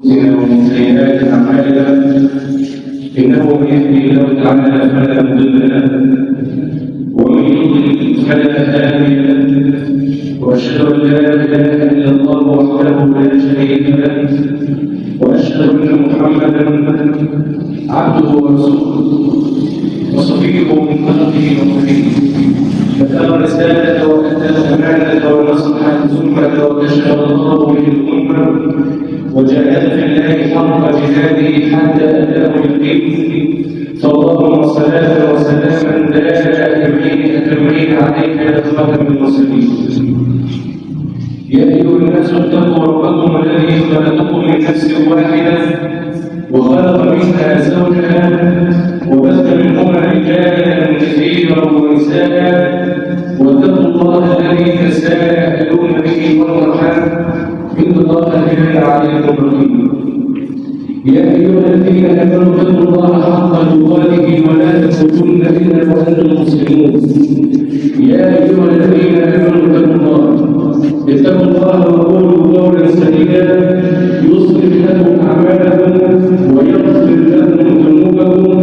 ومن سيئات أعمالنا، إنه من يهده الله تعالى فلا مضل له، ومن يضلل فلا هادي له، وأشهد أن لا إله إلا الله وحده لا شريك له، وأشهد أن محمدا عبده ورسوله وصفيه من خلقه وخليله، بلغ الرسالة وأدى الأمانة ونصح الأمة وكشف الله به الأمة وجاهد في الله حق جهاده حتى أتاه اليقين. فاللهم صلاة وسلاما دائمين أتمين عليك يا خاتم المرسلين. يا أيها الناس اتقوا ربكم الذي خلقكم من نفس واحدة وخلق منها زوجها وبث منهما رجالا كثيرا ونساء، واتقوا الله الذي تساءلون به والأرحام إن الله كان عليكم رقيبا. يا أيها الذين آمنوا اتقوا الله حق تقاته ولا تموتن إلا وأنتم مسلمون. يا أيها الذين آمنوا اتقوا الله وقولوا قولا سديدا يصلح لكم أعمالكم ويغفر لكم ذنوبكم،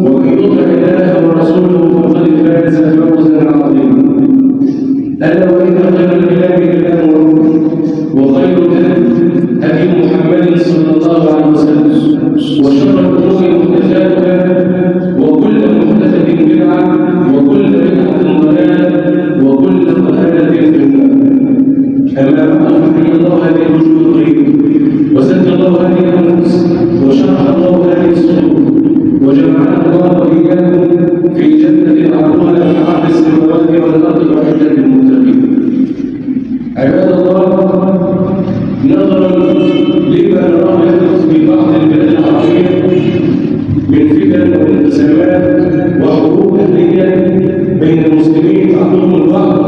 ومن يطع الله ورسوله فقد فاز فوزا عظيما. ألا وإن خير الكلام كلام ربكم، وخير الهدي هدي محمد صلى الله عليه وسلم، وشر الأمور محدثاتها، وكل محدثة بدعة، وكل بدعة ضلالة، وكل ضلالة في النار. أما بعد، فحيا الله هذه الوجوه الطيبة، وسد الله هذه الأنفس، وشرح الله هذه الصدور، وجمعنا الله وإياكم في جنة عرضها كعرض السماوات والأرض وعدة للمتقين. عباد الله، نظرا لما نراه يحدث في بعض البلاد العربية من فتن وانقسامات وحروب أهلية بين المسلمين بعضهم البعض،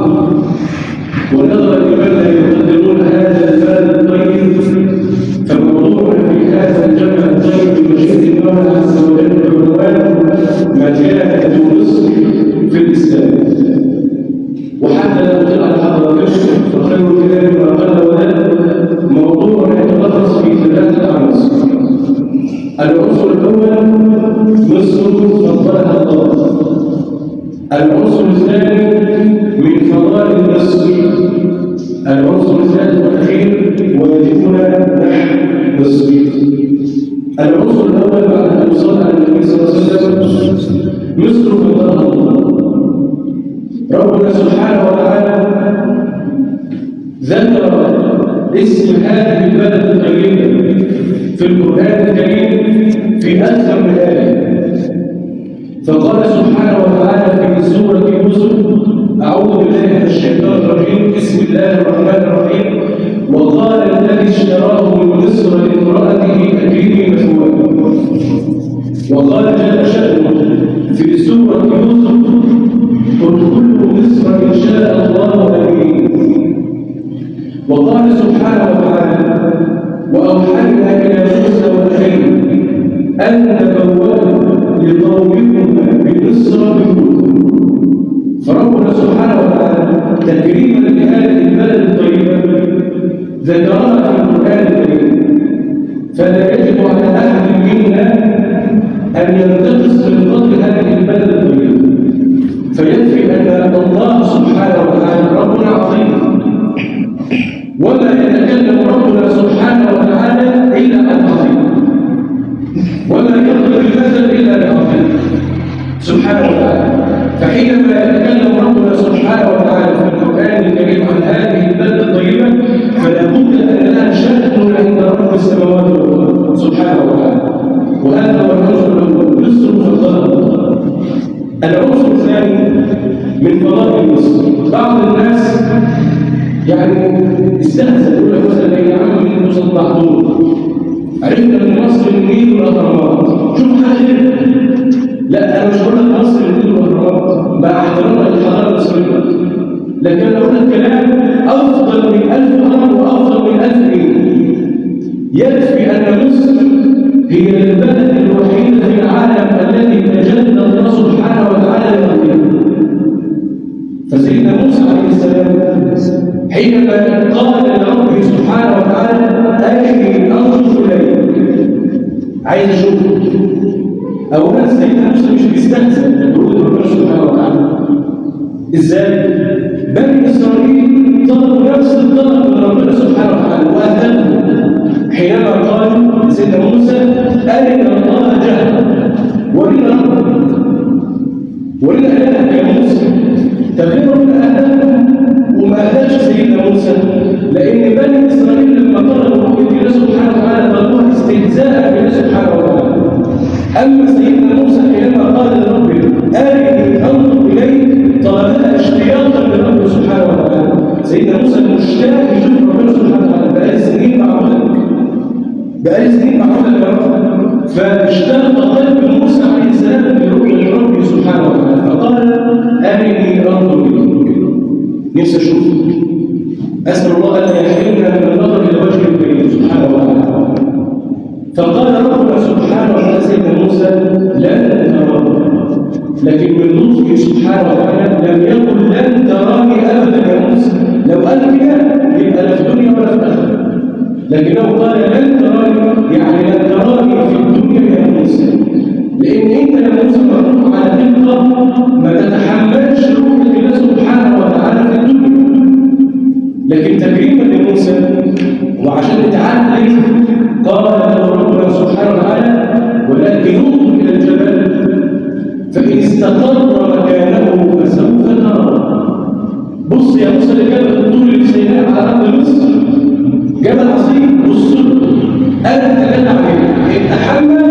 ونظرا لمن لا يقدرون هذا البلد الطيب، فموضوعنا في هذا الجمع الطيب بمشيئة الله عز وجل بعنوان مكانة مصر في الإسلام. وحتى لا أطيل على حضراتكم، فخير الكلام ما قل ودل. موضوعنا يتلخص في ثلاثة عناصر. العنصر الأول مصر فضلها الله. العنصر الثاني من فضائل مصر. العنصر الثالث والأخير واجبنا نحن مصر. العنصر الأول بعد أن صلى على النبي صلى الله عليه وسلم، مصر فضلها الله. ربنا سبحانه وتعالى ذكر اسم هذه البلد الطيبة في القرآن الكريم في أكثر من آية. فقال سبحانه وتعالى في سورة يوسف: أعوذ بالله من الشيطان الرجيم، بسم الله الرحمن الرحيم، وقال الذي اشتراه من مصر لامرأته أكرمي مثواه. وقال جل شأنه في سورة يوسف: ادخلوا مصر إن شاء الله آمنين. وقال سبحانه وتعالى: وأوحينا إلى موسى وأخيه أن تبوأوا لقومكم بمصر بيوتا. فربنا سبحانه وتعالى تكريما لهذه البلد الطيبة ذكرها في القرآن الكريم، فلا يجب على أحد منا أن ينتقص من قدر هذه البلد الطيبة، فيكفي أن الله سبحانه وتعالى ربنا عظيم، وما يتكلم ربنا سبحانه وتعالى إلا عن عظيم، وما يضرب المثل إلا بعظيم سبحانه وتعالى. فحينما يتكلم ربنا سبحانه وتعالى في القرآن الكريم عن هذه البلدة الطيبة، فلا بد أن لها شأن عند رب السماوات والأرض سبحانه وتعالى. وهذا هو العنصر الأول، مصر فضلها الله. العنصر الثاني من فضائل مصر، بعض الناس يعني استهزأ، يقول لك مثلا يا عم انتوا صدعتونا، عرفنا ان مصر النيل والاهرامات، شوف حاجة. لا، انا مش هقول لك مصر النيل والاهرامات مع احترامنا للحضاره المصرية، لكن انا اقول لك كلام افضل من 1000 هرم وافضل من 1000 نيل. يكفي ان مصر هي البلد الوحيدة في العالم التي تجلى الله سبحانه وتعالى لأرضها. فسيدنا موسى عليه السلام حينما قال لربه سبحانه وتعالى: أرني أنظر إليك، عايز اشوفه. اولا سيدنا موسى مش بيستهزئ برؤية ربنا سبحانه وتعالى. ازاي؟ بني اسرائيل طلبوا نفس الطلب من ربنا سبحانه وتعالى واهلكوا حينما قالوا لسيدنا موسى ارنا الله جهرا ورنا ربك ورنا الهك يا موسى. طب ليه ربنا اهلكهم وما اهلكش سيدنا موسى؟ لان بني اسرائيل لما طلبوا رؤية الله سبحانه وتعالى طلبوها استهزاء بالله سبحانه وتعالى. اما سيدنا موسى حينما قال لربه ارني انظر اليك طلبها اشتياقا لربه سبحانه وتعالى. سيدنا موسى مشتاق يشوف ربنا سبحانه وتعالى، بقاله سنين معبودك، بقاله سنين معبودك يا رب. فاشتاق قلب موسى عليه السلام لرؤية ربه سبحانه وتعالى، فقال ارني انظر اليك، نفسي اشوفك، اسال الله ان يحرمنا من النظر الى وجهه الكريم سبحانه وتعالى. فقال ربنا سبحانه وتعالى سيدنا موسى لن تراني، لكن من لطفه سبحانه وتعالى لم يقل لن تراني ابدا يا موسى، لو قال كده يبقى لا في الدنيا ولا في الاخرة، لكنه قال لن تراني، يعني لن تراني في الدنيا يا موسى، لان انت يا موسى مخلوق على خلقه ما تتحملش رؤية الله سبحانه وتعالى في الدنيا. لكن تكريما لموسى وعشان نتعلم قال له ربنا سبحانه وتعالى ولكن انظر الى الجبل فان استقر مكانه فسوف ترى. بص يا موسى لجبل الطور اللي في سيناء على ارض مصر، جبل عظيم، بص له، انا اتجلى عليه، اتحمل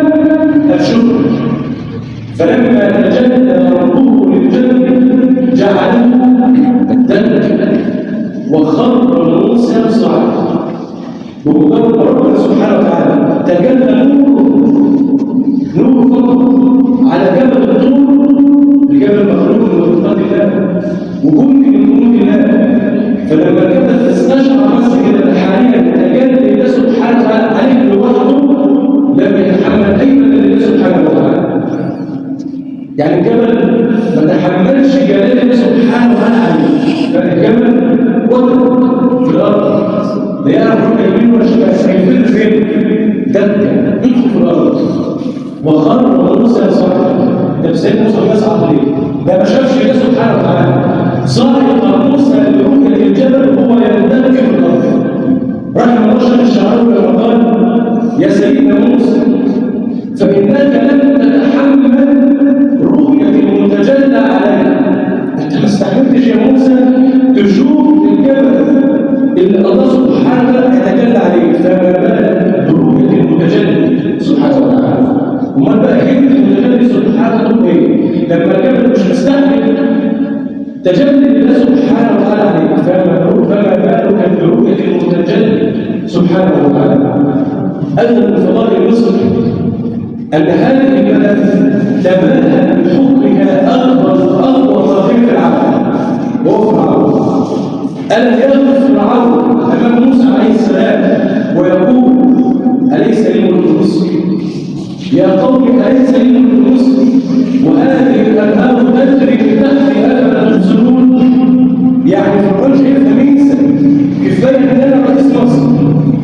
هتشوفه. فلما تجلى ربه للجبل جعله دكا وخر موسى صعقا. بمجرد ربنا سبحانه وتعالى تجلى نور فقط على جبل الطور، الجبل مخلوق من مخلوقات الله وجند من جنود الله، فلما الجبل استشعر بس كده حاليا تجلى الله سبحانه وتعالى عليه لوحده لم يتحمل اي بدل الله سبحانه وتعالى. يعني الجبل ما تحملش جلال الله سبحانه وتعالى عليه، بل الجبل وقف في الارض، لا يعرف يمين ولا شمال، هيفل فين؟ دكه يدخل في الارض. وخر موسى صعقا. ده سيدنا موسى بيصعق ليه؟ ده ما شافش الله سبحانه وتعالى. صعق موسى لرؤية الجبل وهو يندك في الارض. رحم الله شيخ الشعراوي لما قال يا سيدنا موسى فإنك لم تتحمل رؤية المتجلى عليك. أنت ما استحملتش يا موسى تشوف الجبل اللي الله سبحانه وتعالى يتجلى عليه، فما بالك برؤية المتجلي سبحانه وتعالى. امال بقى كلمة المتجلي سبحانه وتعالى ايه؟ لما الجبل مش مستحمل تجلي الله سبحانه وتعالى عليه، فما بالك برؤية المتجلي سبحانه وتعالى. أيضا من فضائل مصر أن هذه البلد تباهى بحكمها أكبر أقوى طاغية في العالم وهو فرعون. ألم يقف فرعون أمام موسى عليه السلام ويقول أليس لي ملك مصر؟ يا قوم أليس لي ملك مصر؟ وهذه الأنهار تجري من تحتي أفلا تبصرون؟ يعني فرعون شايفها ميزة، كفاية إن أنا رئيس مصر،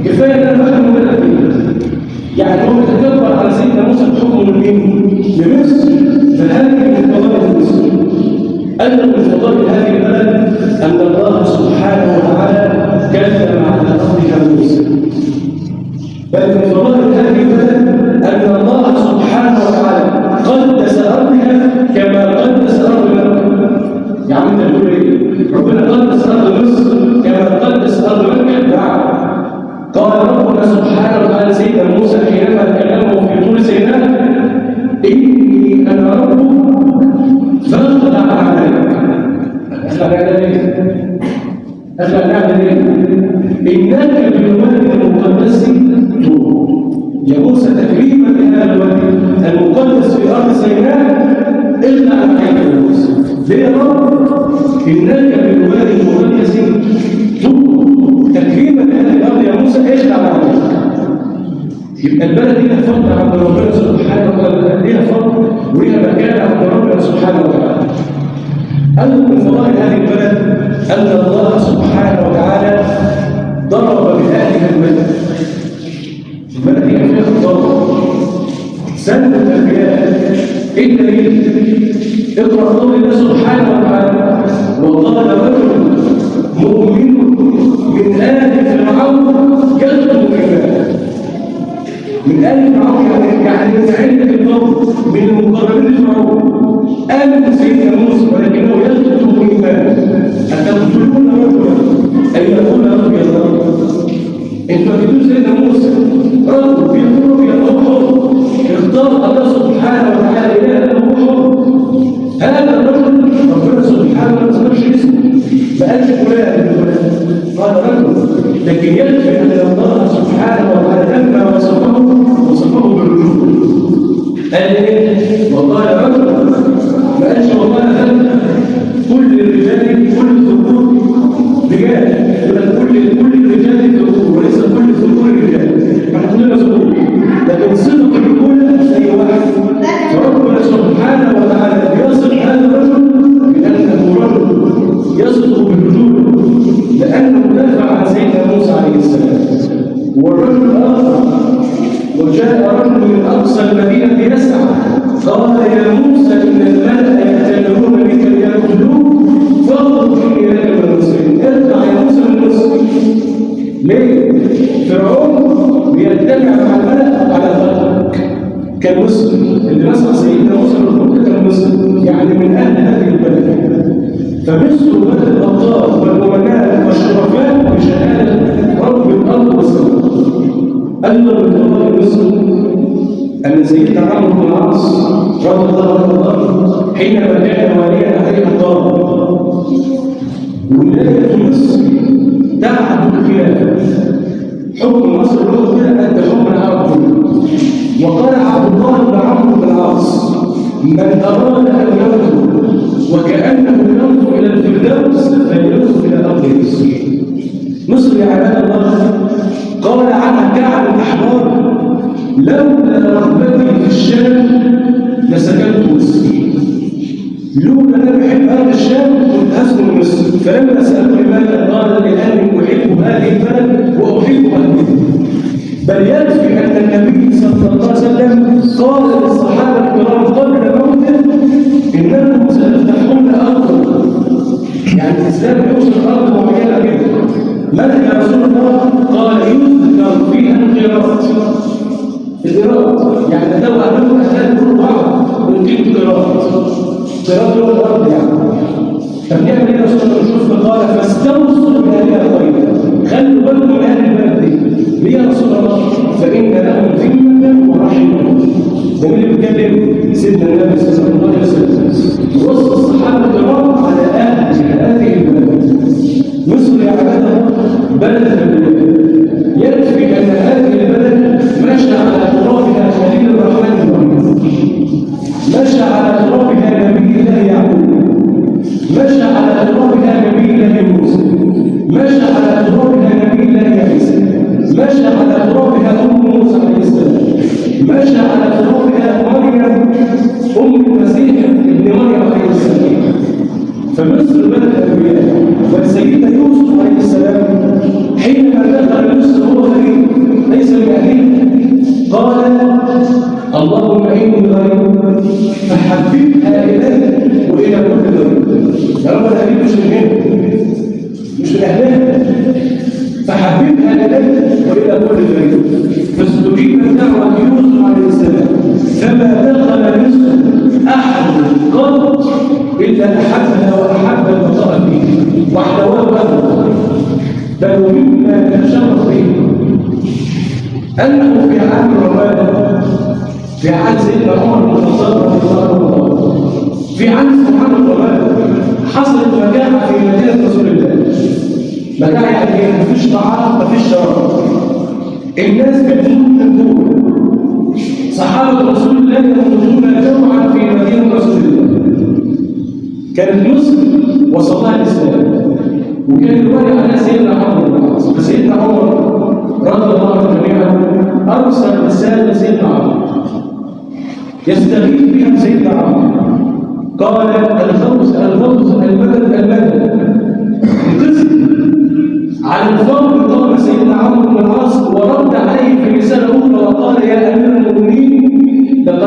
كفاية إن أنا بحكم بلدي. يعني هو بيتكبر على سيدنا موسى بحكمه من مين؟ من مصر. فهذه من فضائل مصر. أيضا من فضائل هذه البلد أن الله سبحانه وتعالى كلم على أرضها موسى. بل من فضائل هذه البلد أن الله سبحانه وتعالى قدس أرضها كما قدس أرض مكة. يعني أنت بتقول إيه؟ ربنا قدس أرض مصر كما قدس أرض مكة؟ نعم. قال ربنا سبحانه وتعالى سيدنا موسى حينما كلمة في طور سيناء إني أنا ربك فاخلع عليك. أخلع عليك؟ أخلع عليك؟ إنك بالوادي المقدس طوى. يا موسى تكريما لهذا الوادي المقدس في أرض سيناء اخلع عليك يا موسى. ليه يا رب؟ إنك بالوادي المقدس طوى. تكريما لهذه الارض يا موسى اخلع عليك. يبقى البلد ليها فضل عند ربنا سبحانه وتعالى، ليها فضل وليها مكانه عند ربنا سبحانه وتعالى. أيضا من فضائل هذه البلد أن الله سبحانه وتعالى ضرب بأهلها المثل. البلد دي فيها خطاب، سنة الأنبياء. إيه الدليل؟ اقرأ قول الله سبحانه وتعالى: وقال رجل مؤمن من آل فرعون يكتم إيمانه. من آل فرعون يعني من عيلة القوم، من المقربين لفرعون، آمن سيدنا موسى ولكنه يكتم إيمانه. أتقتلون رجلا أن يقول ربي الله؟ أنتوا قتلتوا سيدنا موسى، رجل بيقول ربي الله حر، اختار الله سبحانه وتعالى إله له حر. هذا الرجل ربنا سبحانه ما ذكرش اسمه، ما قالش فلان فلان، قال رجل، لكن يكفي أن الله سبحانه وتعالى لما وصفه وصفه بالرجولة. قال إيه؟ وقال رجل، ما قالش وقال فتى. كل الرجال كل الذكور رجال، يقول لك كل الرجال ذكور وليس كل الذكور رجال، احنا كلنا ذكور، لكن صفة الرجولة زي واحد. فربنا سبحانه وتعالى بيصف هذا الرجل بأنه رجل يصفه بالرجولة لأنه دافع عن سيدنا موسى عليه السلام. والرجل الآخر: وجاء رجل من أقصى المدينة يسعى قال يا موسى إن الملأ يأتمرون بك ليقتلوك فاخرج إني لك من المرسلين. ارجع يا موسى من مصر. ليه؟ فرعون بيجتمع مع الملأ على قتلك. كان مسلم اللي نصر سيدنا موسى بالخروج كان مسلم، يعني من أهل هذه البلد. فمصر بلد الأبطال والأمناء والشرفاء بشهادة رب الأرض والسماء. أيضا من فضائل مصر أن سيدنا عمرو بن العاص رضي الله عنه حينما كان واليا عليه قال: ولاية مصر تعد الخلافة، حكم مصر له كده قد حكم العرب كله. وقال عبد الله بن عمرو بن العاص: من أراد أن ينظر وكأنه ينظر إلى الفردوس فلينظر إلى أرض مصر. مصر يا عباد الله قال عنها كعب الأحبار: لولا رغبتي في الشام لسكنت مصر، لولا أنا بحب أرض الشام كنت أسكن مصر. فلما سألوه لماذا قال: لأني أحب هذه البلد وأحب أهلها. بل يكفي أن النبي صلى الله عليه وسلم قال للصحابة الكرام قبل موته: إنكم ستفتحون أرضا، يعني الإسلام يوصل أرض معينة كده. ماذا يا رسول الله؟ قال: يذكر فيها القيراط. القيراط يعني لو أنهم أهل بعض ونجيب قيراط، قيراط هو الأرض يعني. طب نعمل إيه يا رسول الله؟ شوف، قال: فاستوصوا بأهلها خيرا، خلوا بالكم من أهل البلد دي. ليه يا رسول الله؟ فإن لهم ذمة ورحمة. ده مين اللي بيتكلم؟ سيدنا النبي صلى الله عليه وسلم. وصى الصحابة الكرام على أهل هذه البلد. مصر يا عباد الله بلد الأنبياء، يكفي أن هذه البلد مشى على ترابها خليل الرحمن إبراهيم، مشى على ترابها نبي الله يعقوب، مشى على ترابها نبي الله موسى، مشى على ترابها نبي الله عيسى، مشى على ترابها أم موسى عليه السلام، مشى على ترابها مريم أم المسيح ابن مريم عليه السلام. فمصر بلد الأنبياء. وسيدنا يوسف عليه السلام حينما دخل مصر هو غريب ليس من أهله، قال: اللهم إني غريب فحببها إلي وإلى كل غريب. يا رب أنا غريب مش من هنا، مش من أهلها، فحببها إلي وإلى كل غريب. فاستجيبت دعوة يوسف عليه السلام، فما دخل مصر أحد قط إلا أحبها وأحب البقاء فيه واحتواه أهله. بل ومما نتشرف به أنه في عام الرمادة، في عهد سيدنا عمر بن الخطاب رضي الله عنه، في عام سبحان الرمادة حصلت مجاعة في مدينة رسول الله. مجاعة يعني إيه؟ مفيش طعام، مفيش شراب، الناس بتموت من الجوع. صحابة رسول الله يموتون جوعا في مدينة رسول الله. كانت مصر وصلها الإسلام، وكان الوالي على سيدنا عمر بن العاص. فسيدنا عمر رضي الله عنه جميعا أرسل رسالة لسيدنا عمر يستغيث بها سيدنا عمر، قال: الغوث الغوث، المدد المدد. القسم على الفور قام سيدنا عمرو بن العاص ورد عليه في رسالة أخرى وقال: يا أمير المؤمنين، لقد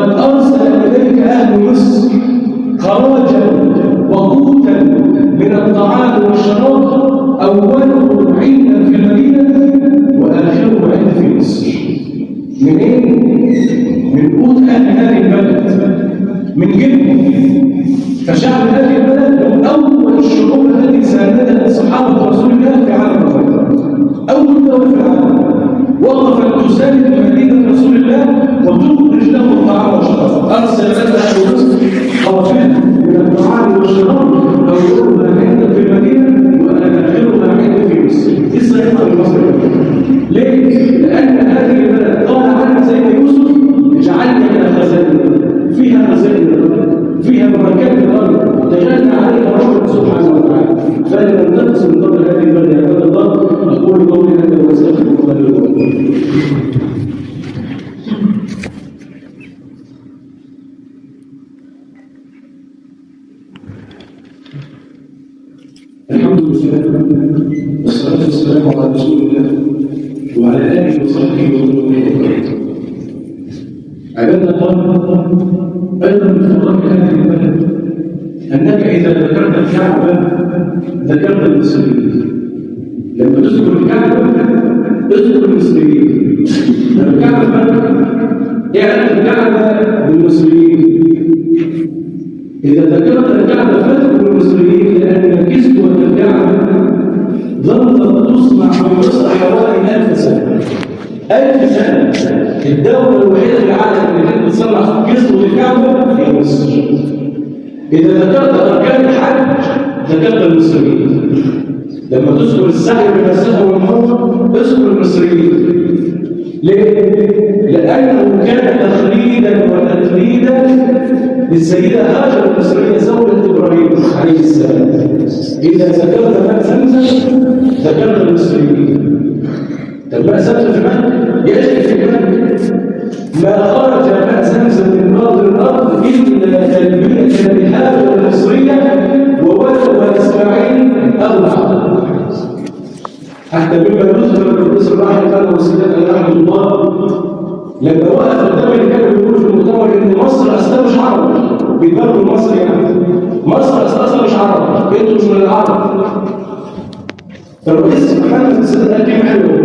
منين؟ من قوت اهل هذه البلد، من جبنه. فشعب هذه البلد من اول الشعوب التي ساندت صحابه رسول الله في عالم الغيب. اول دولة في العالم وقفت تساند مدينة رسول الله وتخرج له الطعام والشراب. ارسل لها مصر قافله من الطعام والشراب، اولها عند في المدينة واخرها عند في مصر. دي الصيحة المصرية. ليه؟ لان هذه البلد قال عنها سيدنا يوسف: اجعلنا خزائن، فيها خزائن، فيها بركات الارض تجلى عليها ربنا سبحانه وتعالى. فلننتقص من قدر هذه البلد يا عباد الله. اقول قولي هذا واستغفر الله لي ولكم. الحمد لله والصلاة والسلام على رسول الله وعلى اله وصحبه ومن والاه. عباد الله، أيضا من فضائل هذه البلد أنك إذا ذكرت الكعبة ذكرت المصريين. لما تذكر الكعبة اذكر المصريين. لما الكعبة اعرف الكعبة بالمصريين. إذا ذكرت الكعبة فاذكر المصريين، لأن كسوة الكعبة ظلت تصنع في مصر حوالي 1000 سنة. 1000 سنة. الدولة الوحيدة في العالم اللي كانت بتصنع كسوة الكعبة هي مصر. إذا ذكرت أركان الحج ذكرت المصريين. لما تذكر السعي بين الصفا والمروة اذكر المصريين. ليه؟ لأنه كان تخليدا وتقليدا للسيدة هاجر المصرية زوجة إبراهيم عليه السلام. إذا ذكرت ماء زمزم ذكرت المصريين. طب ماء زمزم في مكة يجري في مكة، ما خرج ماء زمزم من أرض الأرض إلا تلبية لهاجر المصرية وولد إسماعيل أبو العرب. حتى مما يذكر الرئيس الراحل قال وسيدنا رحمه الله لما وقف قدام اللي كانوا بيقولوا في المؤتمر ان مصر اصلا مش عرب، بيبرروا مصر، يعني مصر اصلا مش عرب، انتوا مش من العرب. فالرئيس محمد السادات قال كلمة حلوة،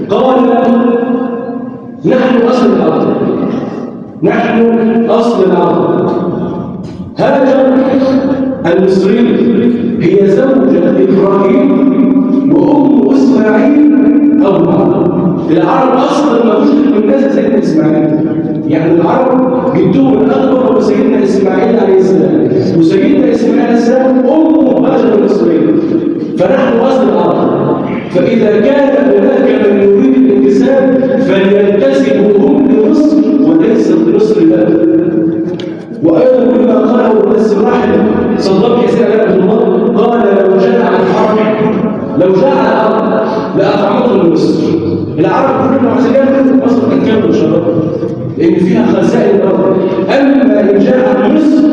قال: نحن اصل العرب، نحن اصل العرب. هاجر المصرية هي زوجة ابراهيم وام اسماعيل ابو العرب. العرب اصلا ما وجدت من ناس سيدنا اسماعيل، يعني العرب جدهم الاكبر هو سيدنا اسماعيل عليه السلام، وسيدنا اسماعيل عليه السلام امه هاجر المصرية. فنحن اصل العرب. فاذا كان هناك من يريد الانتساب فلينتسبوا هم لمصر وليس لمصر له. وايضا مما قاله الرئيس الراحل صدام حسين عليه الله، قال: لو جاء الحرب، لو جاء العرب لاطعمتهم مصر. العرب كلهم عايزين ياكلوا، مصر تاكلهم ان شاء الله، لان فيها خزائن الارض. اما ان جاء مصر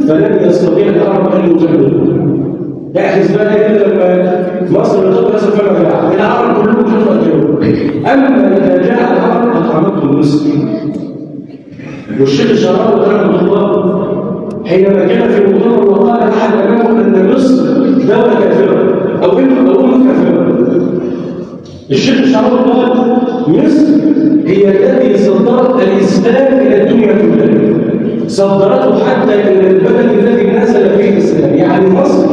فلن يستطيع العرب ان يطعموه. احرز بقى كده لما مصر تطلع سفر العرب كلهم كانوا ياكلوا، اما اذا جاء العرب اطعمتهم مصر. والشيخ الشعراوي رحمه الله حينما كان في المؤتمر وقال احد امامه ان مصر دولة كافره او امه كافره، الشيخ الشعراوي قال: مصر هي التي صدرت الاسلام الى الدنيا كلها، صدرته حتى الى البلد الذي نزل فيه الاسلام. يعني مصر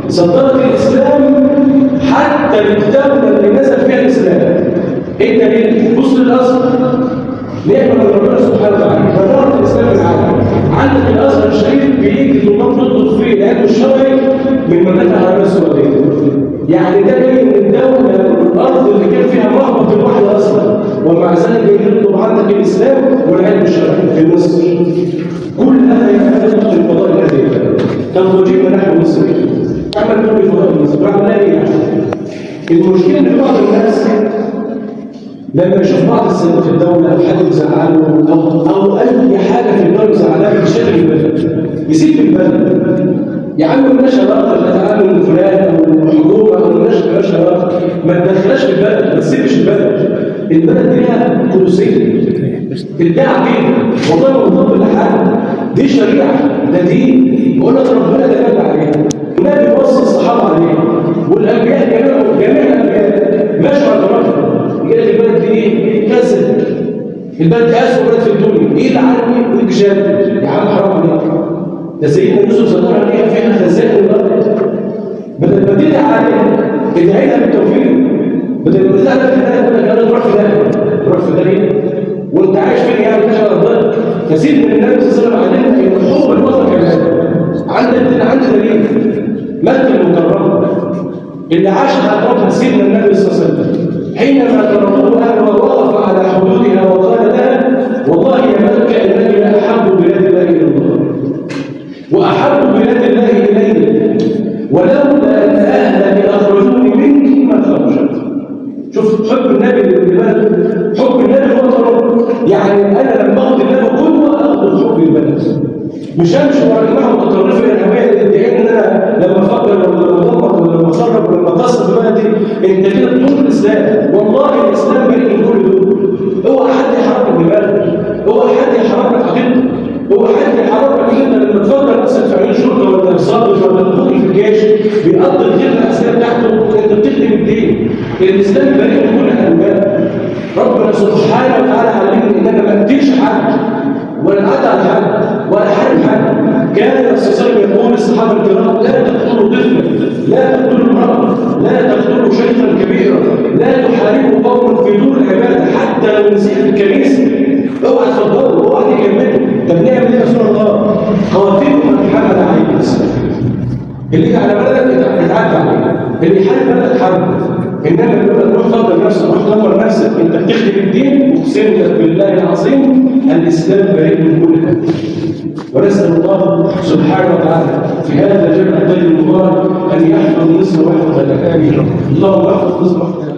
صدرت الاسلام حتى للدولة اللي نزل فيها الاسلام. انت ليه؟ بص للازهر، نعمه من ربنا سبحانه وتعالى، بدات الاسلام العالم. عندك الازهر الشريف بيجي طلاب تطلب فيه العلم الشرعي من المملكة العربية السعودية. يعني ده جاي من الدولة الارض اللي كان فيها مهبط الوحي اصلا، ومع ذلك يطلب عندك الاسلام والعلم الشرعي في مصر. كل هذا يتعلق بالفضائل هذه البلد. طب وجينا نحن مصريين عمل كل فضائل مصر، عملنا ايه يعني؟ المشكلة ان بعض الناس لما يشوف بعض السيدات في الدولة او حد يزعله او اي حاجة في الدولة يزعلها يشتكي البلد، يسيب البلد. يا عم مالناش علاقة، لا من فلان او الحكومة او مالناش علاقة، ما تدخلش في البلد، ما تسيبش البلد. البلد دي لها قدسية، الدعوة بيها، والله ما بنطبق لحد، دي شريعة، ده دين، بقول لك ربنا تجلى عليها، النبي وصى الصحابة عليها، والانبياء جميع الانبياء مشوا على طريقهم. يجي لك البلد دي ايه؟ كذب. البلد دي اسوء بلد في الدنيا، ايه اللي عني ويك يا عم حرام عليك. ده سيدنا يوسف ذكرها ان هي فيها خزائن الارض. بدل ما تدعي عليها ادعي لها بالتوفيق. بدل ما تدعي عليها تقول لك انا تروح في داهية، تروح في داهية وانت عايش فين يعني مش على الارض. فسيدنا النبي صلى الله عليه وسلم علمنا ان حب الوطن كمان. عندنا دليل مكة المكرمة اللي عاش على اطرافها سيدنا النبي صلى الله عليه وسلم حينما طردوه اهلها ووقف على حدودها وقال لها والله يا مكة انني لاحب بلاد الله الى الله واحب بلاد الله الي ولولا ان اهلك اخرجوني منك ما خرجت. شوف حب النبي للبلد، حب النبي لوطنه. يعني انا لما اخد النبي قدوة اخد حب البلد، مش امشي ورا جماعة متطرفة ارهابية اللي تدعي ان انا لما افكر ولا لما اطبق ولا لما اخرب ولا لما اكسر في بلدي. انت كده بتقول الاسلام، والله الاسلام بريء من كل دول. اوعى حد يحرمك ببلدك، اوعى حد يحرمك عقيدتك، اوعى حد يحرمك. انت لما تفكر نفسك في عين شرطه ولا ضابط ولا مدير في الجيش بيقضي الخدمة العسكرية بتاعته، انت بتخدم الدين. الاسلام بريء من كل هؤلاء. ربنا سبحانه وتعالى علمني ان انا ما اقتلش حد ولا اتعدى على حد ولا احارب حد. كان الرسول صلى الله عليه وسلم يقول للصحابة الكرام لا تقتلوا طفلا، لا تقتلوا امراة، لا تقتلوا شيخا كبيرا، لا تحاربوا قوما في دور العبادة حتى لو مسيح في الكنيسة. اوعى تفضلوا، اوعى تكملوا. طب نعمل ايه يا رسول الله؟ قاتلوا من حمل عليك السلام. اللي يجي على بلدك اتعدى عليه، اللي يحارب بلدك حاربه. انما اللي يقول لك روح فضل نفسك، روح دمر نفسك، انت بتخدم الدين. اقسم لك بالله العظيم الاسلام بريء من كل هذا. ونسال الله سبحانه وتعالى في هذا الجمع الطيب المبارك ان يحفظ مصر ويحفظ الاهالي. اللهم احفظ مصر ويحفظ.